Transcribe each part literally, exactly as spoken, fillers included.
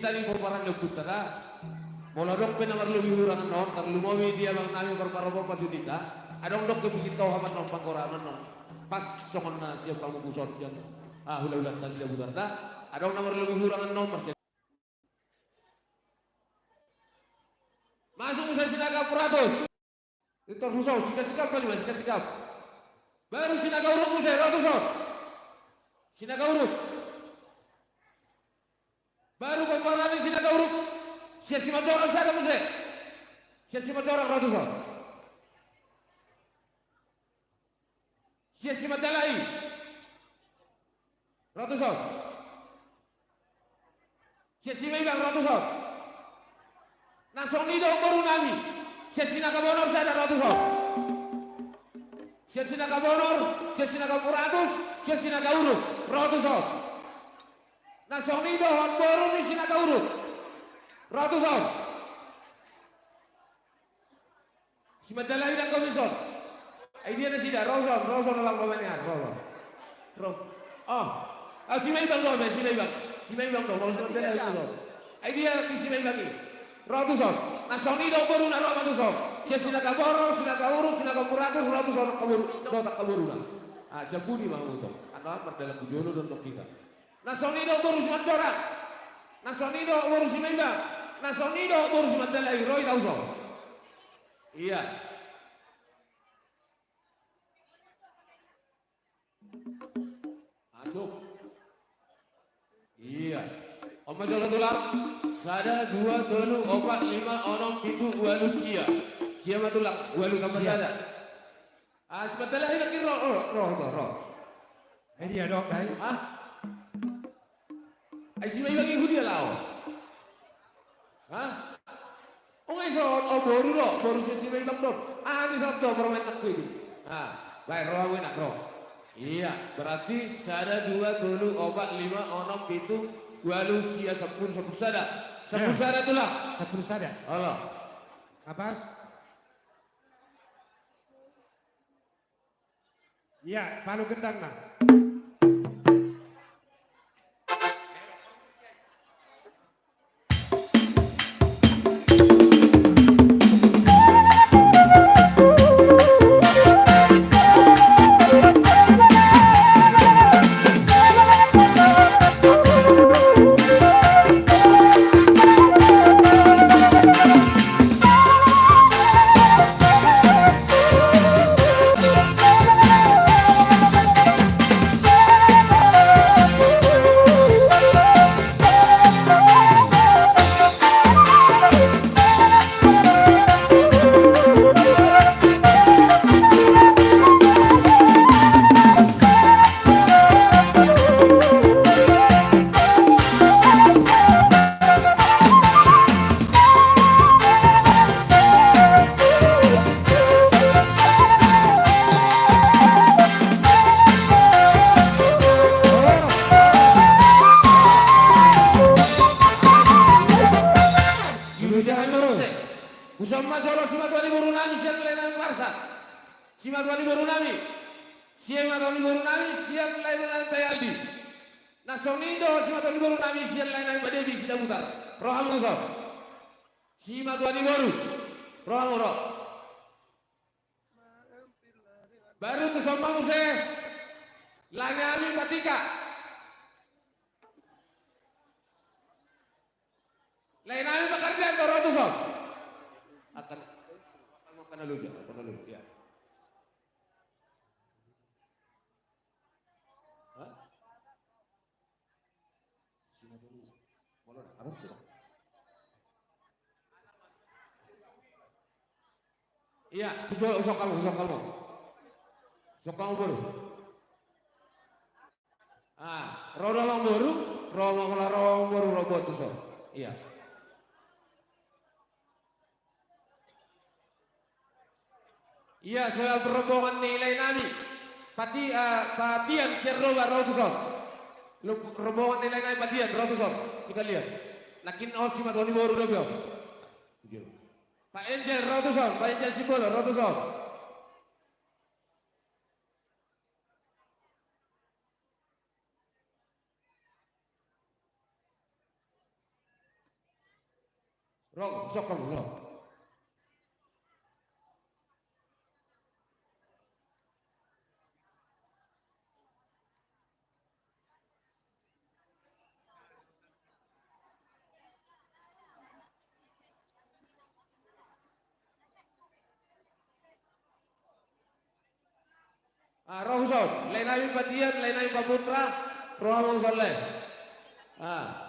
Tadi pomparan ni ompunta da. Molo adong pe na marlobi hurang annon, tarlumobi di abang nami parpara pomparan tu hita. Adong dohot pingkir tu hamu annon panggoraon annon. Pas songon na sian pamukuson sian, ah, hulahulanta Sidabutar da. Adong na marlobi hurang annon, marsian. Masuk muse Sinaga Puratus. Tor tu son, Sinaga Sigap ma, Sinaga Sigap. Baru Sinaga Uruk muse, ro tu son. Sinaga Uruk. Baru pomparan ni Sinaga Uruk. Sian Simanjorang sada muse. Sian Simanjorang, ro tu son. Sian Simandalahi. Ro tu son. Sian Simaibang, ro tu son. Na songon i do boru nami. Sian Sinaga Bonor sada, ro tu son. Sian Sinaga Bonor, sian Sinaga Puratus, sian Sinaga Uruk, ro tu son. Na songon i dohot boru ni Sinaga Uruk, ro tu son. Simandalahi, dang gomison. Ai dia nasida, ro son, ro son, abang, pamanengan, ro son. Ro. Oh. Ah, Simaibang do, Simaibang. Simaibang do, molo Simandalahi, ro son. Ai dia di Simaibang i. Ro tu son. Na songon i do boruna, ro ma tu son. Sian Sinaga Bonor, Sinaga Uruk, Sinaga Puratus, ro tu son, angka boru, dohot angka boruna. Ah, sian pudi ma hamu tong? Annon mardalan tu jolo do annon hita. Na songon i do boru Simanjorang. Na songon i do boru Simaibang. Na songon i do boru Simandalahi, ro hita tu son. Ia. Masuk. Ia. On ma jolo, Tulang. Sada, dua, tolu, opat, lima, onom, pitu, ualu, sia. Sia ma, Tulang. Ualu tambah sada. Ah, Simandalahi nangkin ro, ro, ro, ro, ro. Ai dia do, dai? Hah? Ai Simaibang i hu dia laho? Hah? Unang i son, oh, boru do, boru sian Simaibang do. Ah, ni son do, permen nak kuini. Ah, baik, ro, gue nak ro. Ia, berarti sada, dua, tolu, opat, lima, onom, pitu, ualu, sia, sampulu, sampulu sada. Sampulu sada, Tulang. Sampulu sada. Olo. Apas? Ia, palu gendang ma. Husomba jolo simatua ni boru nami sian lae nami Marsa. Simatua ni boru nami. Simatua ni boru nami sian lae nami Tayaldi. Na songon i do simatua ni boru nami sian lae nami Madebi Sidabutar. Ro hamu tu son. Simatua ni boru. Ro hamu, ro. Baru tu son ma muse lae nami Patika. Lae nami Pakardean do, ro tu son. Akan, akan, akan lucu, akan lucu, ya. Hah? Ia, tu son, tu son hamu, tu son hamu. Tu son hamu boru. Ah, ro do amang boru, ro amang, ro amang boru, ro boru tu son. Ia. Ia, so rombongan ni lae nami. Pati-, ah, Patian Siarroba, ro tu son. Lo-, rombongan ni lae nami Patian, ro tu son. Sekalian. Nangkin on simatua ni boru dope on. Pak Enjel, ro tu son. Pak Enjel Simbolo, ro tu son. Ro, sok hamu, ro. Ah, ro huson, lae nami Patian, lae nami Paputra, ro hamu huson lae. Ah.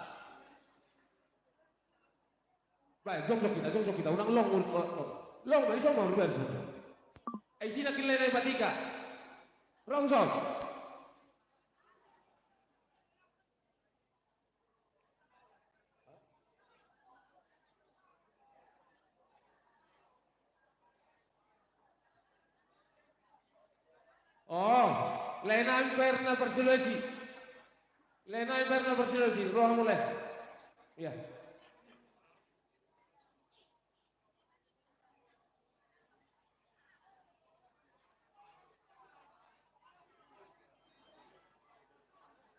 Bae, jongjong hita, jongjong hita, unang long, long, long, long, ma, ison ma, urubar. Ai isi nangkin lae nami Patika. Ro huson. Oh, lae nami Perna Parsilaosi. Lae nami Perna Parsilaosi, ro hamu lae. Iya.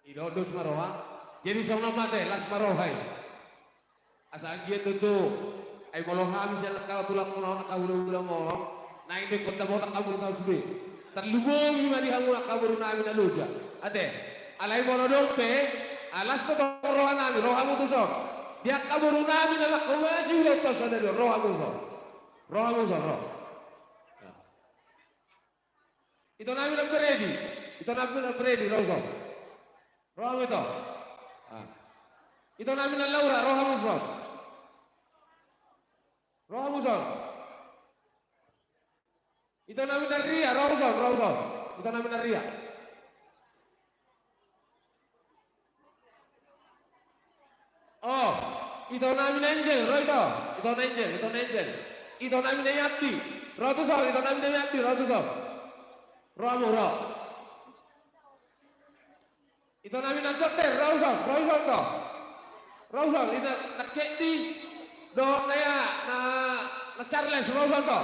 I do dos ma roha. Jadi songon on ma ate, las ma roha i. Asa anggiat tutu. Ai molo hami sian angka tulangmuna on, angka hulahula on, naeng do ingkon tabotak hamu tu hita sude. Tarlumobi ma di hamu angka boru nami na loja. Ate, alai molo adong pe, ah, las do tong roha nami, ro hamu tuson. Di angka boru nami na mangkobasi ulaonta on sadari on, ro hamu tuson. Ro hamu tuson, ro. Ito nami Namparedi, ito nami Namparedi, ro huson. Ro hamu ito. Ah. Ito nami Nalaura, ro hamu huson. Ro hamu huson. Ito nami Narria, ro huson, ro huson. Ito nami Narria. Oh, ito nami na Angel, ro ito. Ito na Angel, ito na Angel. Ito nami na Yati, ro tuson, ito nami na Yati, ro tuson. Ro hamu, ro. Ito nami na Jotter, ro huson, ro huson to. Ro huson, ito na Kendi. Dohot na ya, na, na Charles, ro huson to.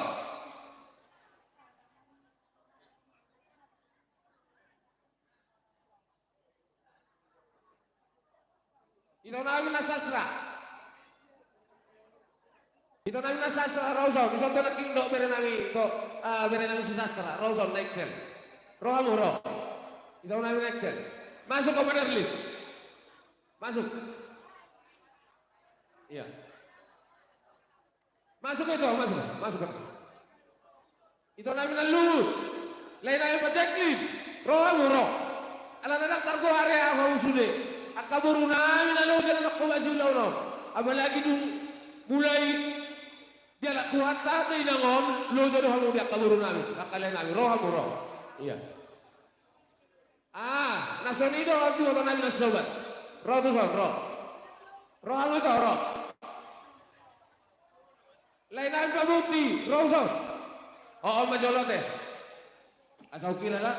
Ito nami na Sastra. Ito nami na Sastra, ro huson. Ison do nangkin dohot bere nami, dohot, ah, bere nami si Sastra, ro huson, na Excel. Ro hamu, ro. Ito nami na Excel. Masuk, Komandan Lis. Masuk. Iya. Masuk ito, masuk, masuk. Ito nami na Luhut. Lae nami Pajeklin. Ro hamu, ro. Ala na ndang targoar au hamu sude. Angka boru nami na loja na mangkobasi ulaon on. Apalagi dung mulai dialap Tuhanta do inang on, loja do hamu di angka boru nami, angka lae nami, ro hamu, ro. Iya. Ah, na songon i do, ito nami na Sobat. Ro tuson, ro. Ro hamu ito, ro. Lae nami Pamuti, ro huson. Oh, on ma jolo ate. Asa hukira da.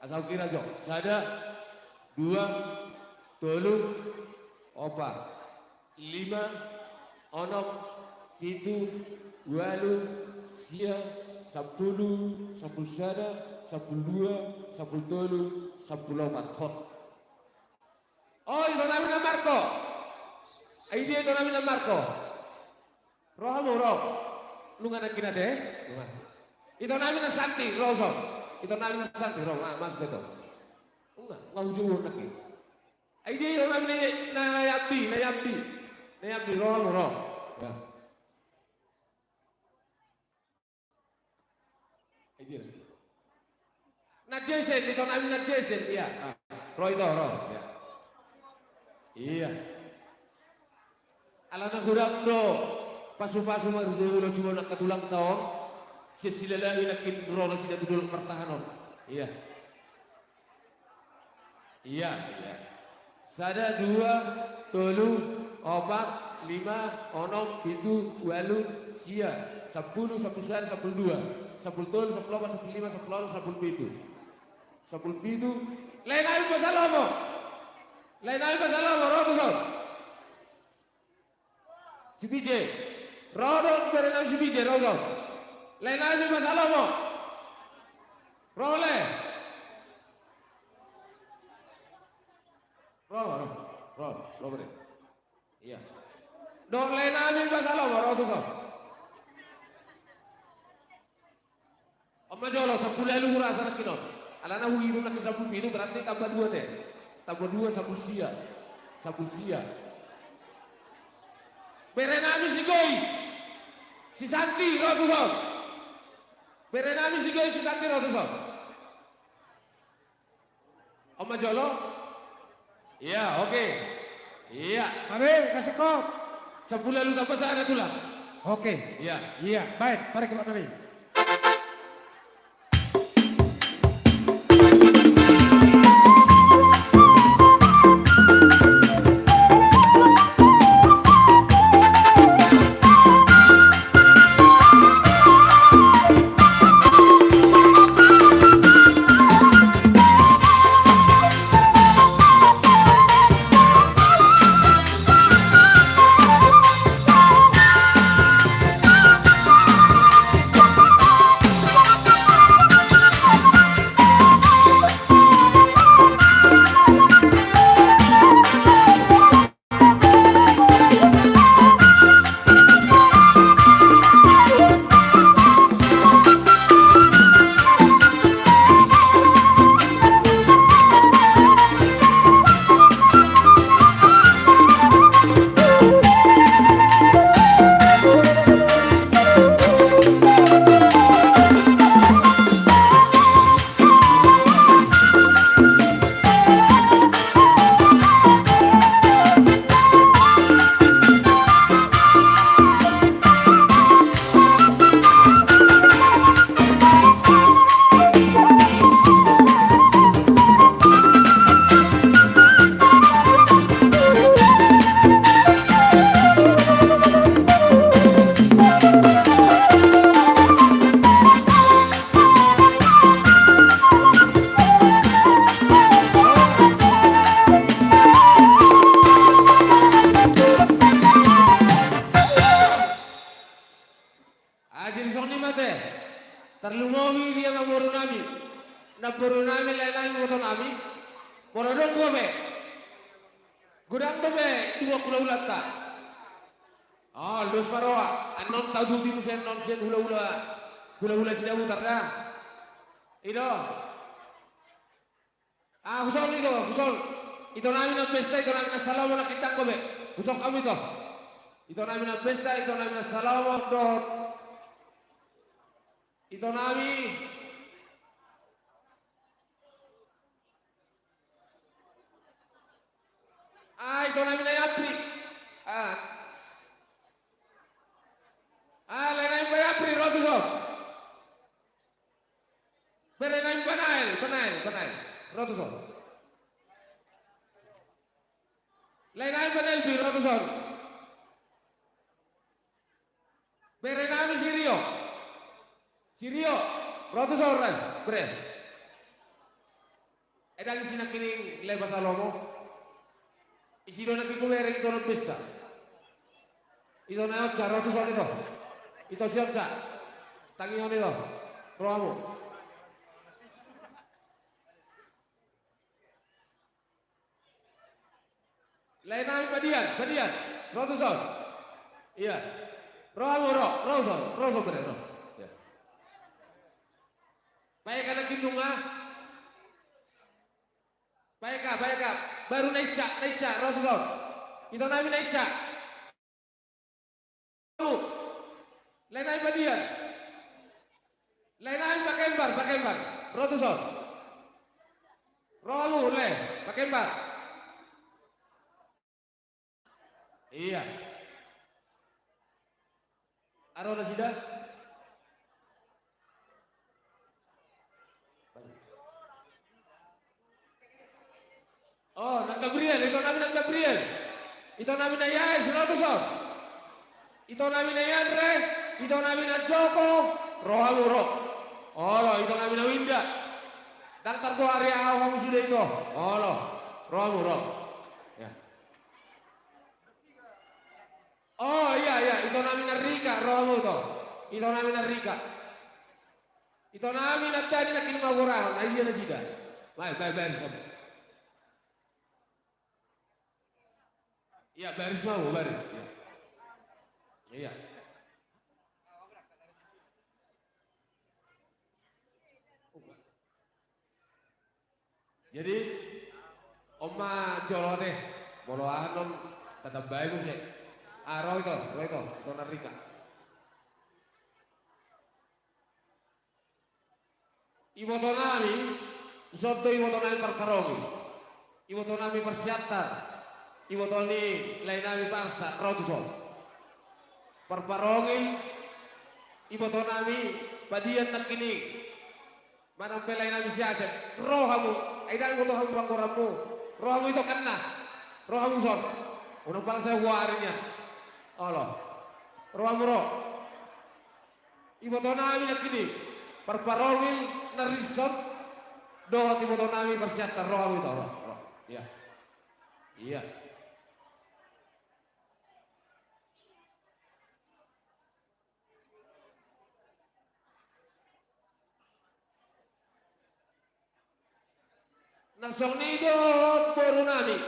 Asa hukira jo. Sada, dua, tolu, opat, lima, onom, pitu, ualu, sia, sampulu, sampulu sada, sampulu dua, sampulu tolu, sampulu opat. Hot. Oh, ito nami na Marko. Ai dia ito nami na Marko? Ro hamu, ro. Nunga nangkin ate, eh? Nunga. Ito nami na Santi, ro huson. Ito nami na Santi, ro. Ma-, masuk ito. Nunga, nunga hujou nangkin. Ai dia ito nami na, na Yambi, na Yambi. Na Yambi, ro hamu, ro. Ya. Ai dia. Na Jason, ito nami na Jason, iya. Ah, ro ito, ro. Iya. Iya. Ala na hurang do pasu-pasu marhite ulos tu angka tulangta on, sian Silalahi nangkin ro nasida tu dolok martahan on. Iya. Iya, iya. Sada, dua, tolu, opat, lima, onom, pitu, ualu, sia, sampulu, sampulu sada, sampulu dua, sampulu tolu, sampulu opat, sampulu lima, sampulu onom, sampulu pitu. Sampulu pitu. Lae nami Pa Salomo. Lae nami Pa Salomo, ro tuson. Si P J. Ro do bere nami si P J, ro do. Lae nami Pa Salomo. Ro lae. Ro, ro, ro, ro bere. Iya. Dohot lae nami Basa Lomo, ro tuson. On ma jolo, sampulu ualu hurasa nangkin on. Alana huinum nangkin sampulu pitu, berarti tambah dua te. Tambah dua, sampulu sia. Sampulu sia. Bere nami si Goi. Si Santi, ro tuson. Bere nami si Goi, si Santi, ro tuson. On ma jolo? Iya, oke. Iya. Babe, kasih kop. Sampulu ualu tambah sada tulang. Oke. Iya. Iya, baik. Mari kita nami. Jadi songon i ma te. Tarlumobi di amangboru nami, namboru nami, lae nami, iboto nami. Molo adong dope, godang dope dua hulahulanta. O, dos ma roha. Annon tauduti muse annon sian hulahula, hulahula Sidabutar da. I do. Ah, huson ito, huson. Ito nami na pesta, ito nami na salomo na hintang dope. Huson hamu ito. Ito nami na pesta, ito nami na salomo dohot ito nami. Ah, ito nami na i Apri. Ah. Ah, lae nami Apri, ro tuson. Bere nami Banael, Banael, Banael. Ro tuson. Lae nami Banael, ro tuson. Bere nami si Rio. Si Rio, ro tuson, re, bere. Ai ndang isi nangkining lae Basa Lomo. Isi do nangkin hubereng ito na pesta. Ito na i Onca, ro tuson ito. Ito si Onca. Tangihon ito. Ro hamu. Lae nami Badian, Badian. Ro tuson. Iya. Ro hamu, ro, ro tuson, ro tuson, bere, ro. Iya. Paeka nangkin nunga. Paeka, paeka. Baru na Ica, na Ica, ro tuson. Ito nami na Ica. Lae nami Badian. Lae nami Pakembar, Pakembar. Ro tuson. Ro hamu, lae, Pakembar. Iya. Aro nasida. O, nang Gabriel, ito nami nang Gabriel. Ito nami na Yaes, ro tuson. Ito nami na Yandre, ito nami na Joko, ro hamu, ro. Olo, ito nami na Winda. Ndang targoari au hamu sude ito. Olo, ro hamu, ro. Ya. O, iya, iya, ito nami na Rika, ro hamu ito. Ito nami na Rika. Ito nami na tadi nangkin magorahon, ai dia nasida. Bae, bae, bae, bae. Iya, baris ma, baris. Iya. Iya. Jadi, on ma jolo ate, molo aha on tatambai muse. Ah, ro ito, ro ito, ito Narrika. Ibotonami, ison do ibotonami Parparongil. Ibotonami Parsiantar. Iboto ni laenami Parsa, ro tuson. Parparongil, ibotonami Padian nangkining. Manang pe laenami si Asep, ro hamu, ai ndang iboto hamu panggoranmu. Ro hamu ito kan na. Ro hamu son. Unang pala sai huari nian. Olo. Ro hamu ro. Ibotonami nangkining. Parparongil Narrison. Dohot ibotonami Parsiantar, ro hamu ito, ro, ro. Iya. Iya. Na songon i do borunami.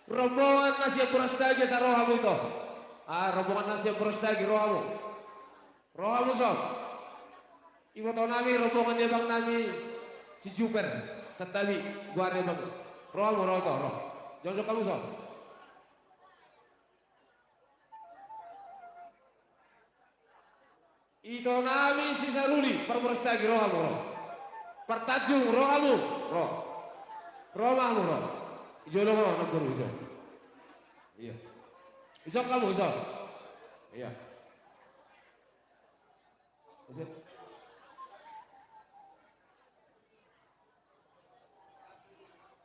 Rombongan na sian Purwostagi, asa ro hamu ito. Ah, rombongan na sian Purwostagi, ro hamu. Ro hamu son. Ibotonami, rombongan ni abangnami si Juper. Santabi, goar ni abang. Ro hamu, ro ito, ro. Jongjong hamu son. Itonami si Saruli, Parpurwostagi, ro hamu, ro. Partanjung, ro hamu, ro. Ro ma hamu, ro. Ijolo ho namboru, ijo. Iya. Ison hamu, ison. Iya. Ison.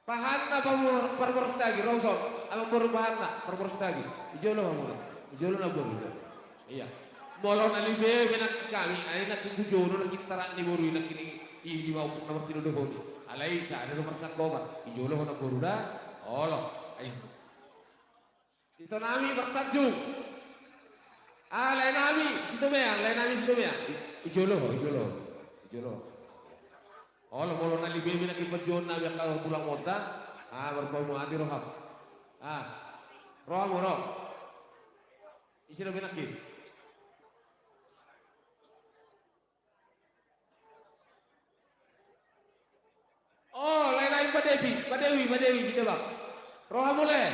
Pahanna, Parpurwostagi, ro son. Amangboru Pahanna, Parpurwostagi. Ijolo hamu, ijolo namboru, ijolo. Iya. Molo na libe be nangkin hami, ai nangkin hujolo nangkin tarak ni boru i nangkin i, i di ma umpuk na martinodohon i. Alai sada do parsanggopan. Ijolo ho namboru da. Olo. Ai. Itonami Partanjung. Ah, laenami Situmeang, laenami Situmeang. I-, ijolo ho, ijolo ho. Ijolo ho. Olo, molo na libe be nangkin panjouonnami angka tulang monta. Ah, marpaung-paung hami roham. Ah. Ro hamu, ro. Ise do be nangkin? Oh, laenami Padevi, Padewi, Padewi Sidebak. Ro hamu lae.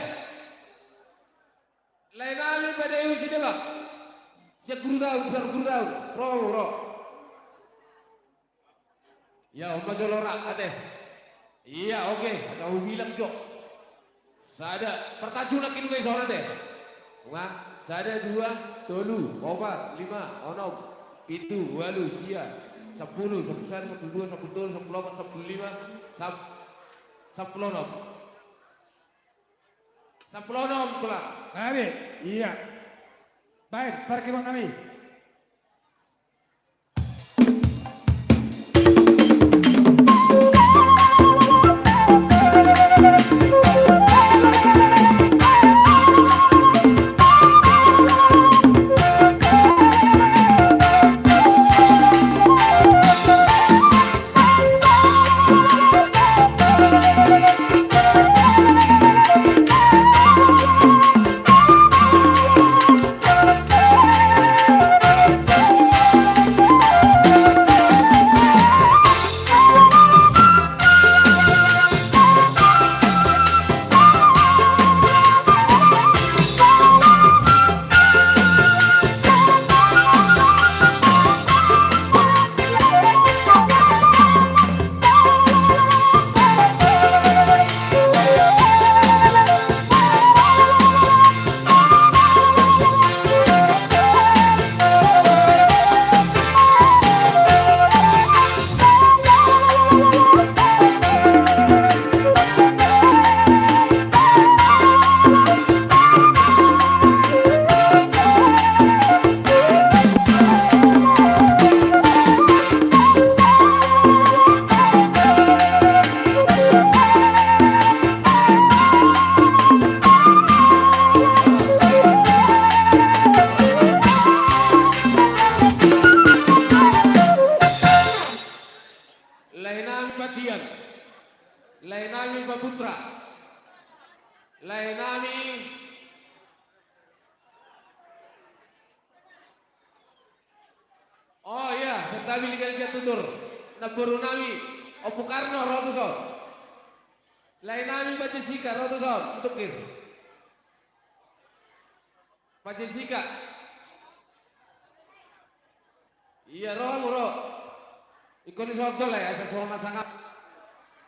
Laenami Padewi Sidebak. Sian Gurudau, sian Gurudau. Ro, ro. Iya, on ma jolo ra, ate. Iya, oke. Asa hubilang jo. Sada, Partanjung nangkin nunga ison ate. Nunga, sada, dua, tolu, opat, lima, onom, pitu, ualu, sia, sampulu, sampulu sada, sampulu dua, sampulu tolu, sampulu opat, sampulu lima, sam-, sampulu onom. Sampulu onom, tulang. Gabe, iya. Baen, parkebang nami. Laenami Pandian. Laenami Paputra. Laenami Nami liga-liga tutur. Namboru nami Ompu Karno, ro tuson. Lae nami Pa Jessica, ro tuson. Situngkir. Pa Jessica. Ia, ro hamu, ro. Ingkon dison do, lae, asa so na sangap.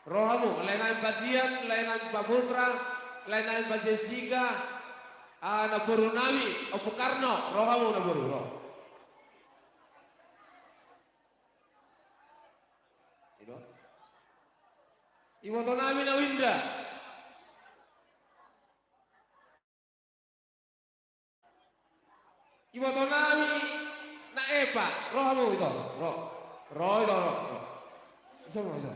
Ro hamu, lae nami Pa Dian, lae nami Pa Putra, lae nami Pa Jessica, ah, namboru nami Ompu Karno, ro hamu namboru, ro. Iboto nami na Winda. Iboto nami na Epa, ro hamu ito, ro. Ro ito, ro. Ro. Iso, ro, iso.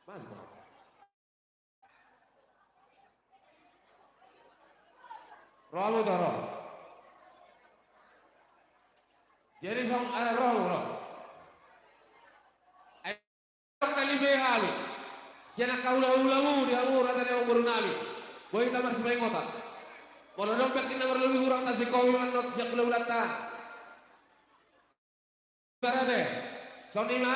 Mas, ro. Ro hamu ito, ro. Jadi song, eh, ro hamu, ro. Tali be hamu. Sian angka hula-hulamu di hamu rata ni amangboru nami. Boi hita marsipaingotan. Molo adong pe na marlobi hurang, tasikopi ma annon sian hula-hulanta. Ibarat e. Songon i ma.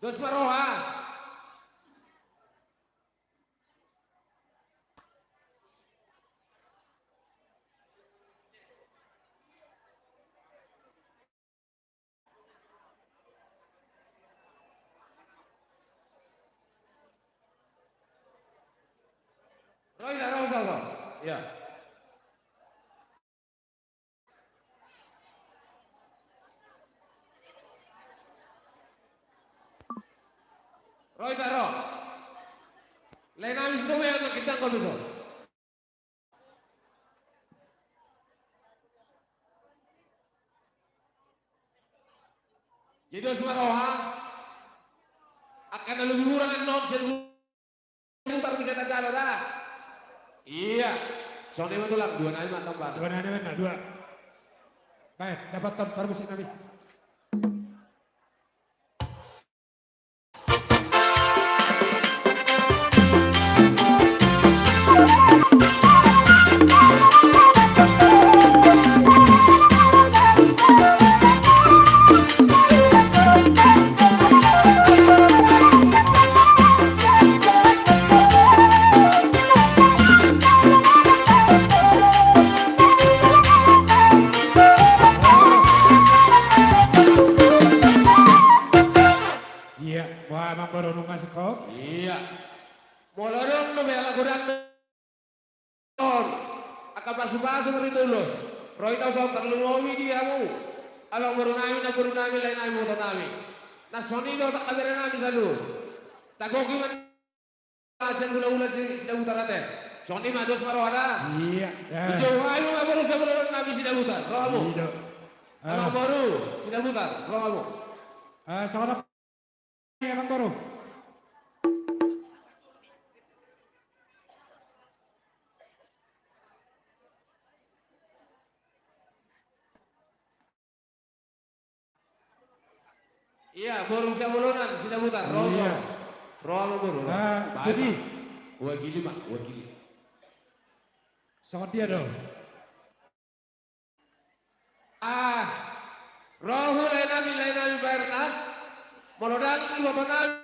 Dos ma roha. Ro ita, ro, ro, ro. Ia. Ro ita, ro. Lae nami, situ ma, angka ginjang kau bisa. Jadi dos ma roha. Angka na lobi hurang annon sian hula-hulanta bisa tajalo da. Ia. Songon i ma tulang, dua nai ma tamba. Dua nai ma, dua. Baik, dapothon parmusik nami. Ia, boha amangboru, nunga singkop? Ia. Molo adong dope ala godang on, angka pasu-pasu marhite ulos. Ro ita, so tarlumobi di hamu amangboru nami, namboru nami, lae nami, iboto nami. Na songon i do angka bere nami saluhut. Tagoki ma sian hula-hula si, Sidabutar ate. Songon i ma, dos ma roha da. Ia. Dijou hamu ma boru sian hula-hula nami Sidabutar. Ro hamu. Amangboru Sidabutar, ro hamu. Eh, songon i, amangboru. Ia, boru Siabolonan, Sidabutar, ro. Ia. Ro amangboru, ro. Ah, jadi. Wakili ma, wakili. Songon dia do. Ah, ro hamu lae nami, lae nami baerna. Molo ndang iboto nami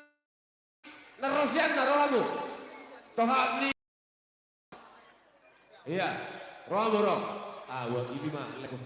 na ro sian na, ro hamu. Tohap ni. Ia, ro hamu, ro. Ah, wakili ma.